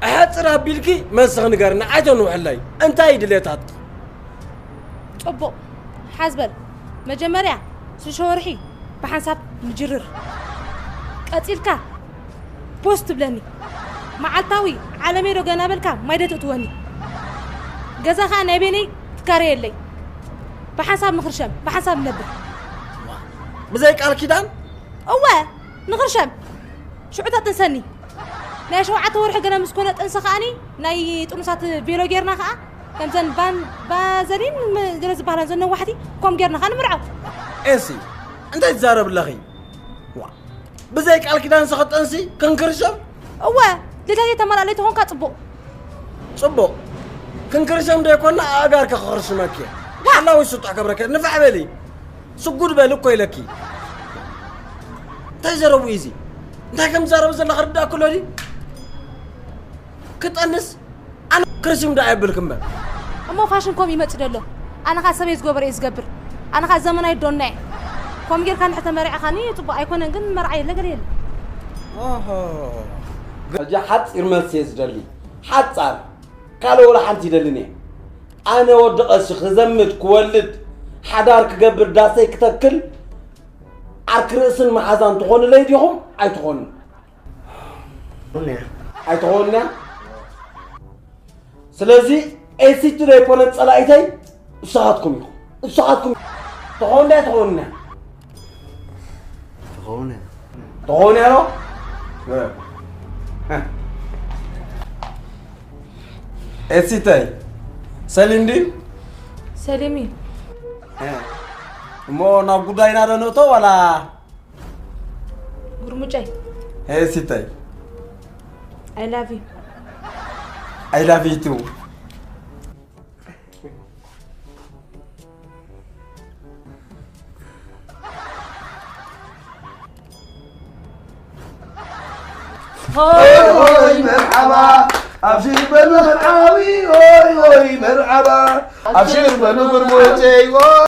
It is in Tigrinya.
ኣሕጽር ኣቢልኪ መልስኺ ንገርኒ፣ ኣይተንውሕለይ። እንታይ እዩ ድሌታትኪ? ጽቡቕ፣ ሓዝ በል። መጀመርያ ሽዱሽተ ወርሒ ብሓንሳብ ንጅርር። ቀጺልካ ፖስት ትብለኒ። መዓልታዊ ዓለመይ ዶ ገና በልካ ማይ ዶ ትእትወኒ። ገዛ ኸኣ ናይ በይነይ ትካረ የለይ። ብሓንሳብ ንኽርሸም፣ ብሓንሳብ ንነብር። ብዘይ ቃል ኪዳን? እወ፣ ንኽርሸም። ሽዑ ተጥንሰኒ። ናይ ሸውዓተ ወርሒ ገለ ምስ ኮነ ጥንሲ ከኣኒ ናይ ጥኑሳት ቬሎ ጌርና ከኣ ከምዘን ባን ባዘሊን ም- ገለ ዝበሃላ ዘን ነዋሕቲ ከም ጌርና ከኣ ንምርዖ። ኤሲ፣ እንታይ ትዛረብ ኣለኺ? ዋ፣ ብዘይ ቃል ኪዳን ሰኸጠንሲ ክንክርሸም? እወ፣ ልደተይ ተመላእለይ ተኾንካ ጽቡቕ። ጽቡቕ። ክንክርሸም ዘይኮና ኣእጋርኪ ክኽርሽመኪ። ሓላዊ ስጡሕ ከብረከ ንፋዕ በሊ። ስጉድ በል እኮ ኢለኪ። እንታይ ዘረቡ እዩ እዚ? እንታይ ከም ዝዛረብ ዘላ ክርዳእ ክሎ ድዩ? ክጠንስ ኣነ ክርሽም ዶ ኣየብልክ እምበር። እሞ ፋሽን ከም ይመጽእ ደሎ። ኣነ ኸኣ ሰበይ ዝገበረ እየ ዝገብር። ኣነ ኸኣ ዘመናዊ ዶና እየ። ከም ጌርካ እንድሕር ተመሪዕኻኒ ጽቡቕ ኣይኮነን ግን መርዓ የለ ገለ የለ። ኦሆ። ሕጂ ሓጺር መልሲ እየ ዝደሊ። ሓጻር። ካልእ ወላ ሓንቲ ይደልን እየ። ኣነ ወዲ ቀሺ ክዘምድ ክወልድ ሓዳር ክገብር ዳሰይ ክተክል ዓርኪ ርእስን መሓዛን ትኾኑለይ ዲኹም ኣይትኾኑን? ኣይትኾኑን እያ። ስለዚ ኤሲቲ ዘይኮነት ጸላኢተይ ንስኻትኩም ኢኹም። ንስኻትኩም ትኾኑ ዶ ኣይትኾኑን እያ? ትኸውን እያ። ትኾኑ እያ ዶ? ኤሲተይ ሰሊም ድዩ? ሰሊም እዩ። እሞ ናብ ጉዳይና ዶ ንእቶ ዋላ? ጉርሙጨይ ኤሲተይ I love you። I love you too። ሆይ ሆይ መርሓባ ኣብሽር በሉ መርዓዊ ሆይ ሆይ መርሓባ ኣብሽር በሉ ጉርሙጨይ ሆይ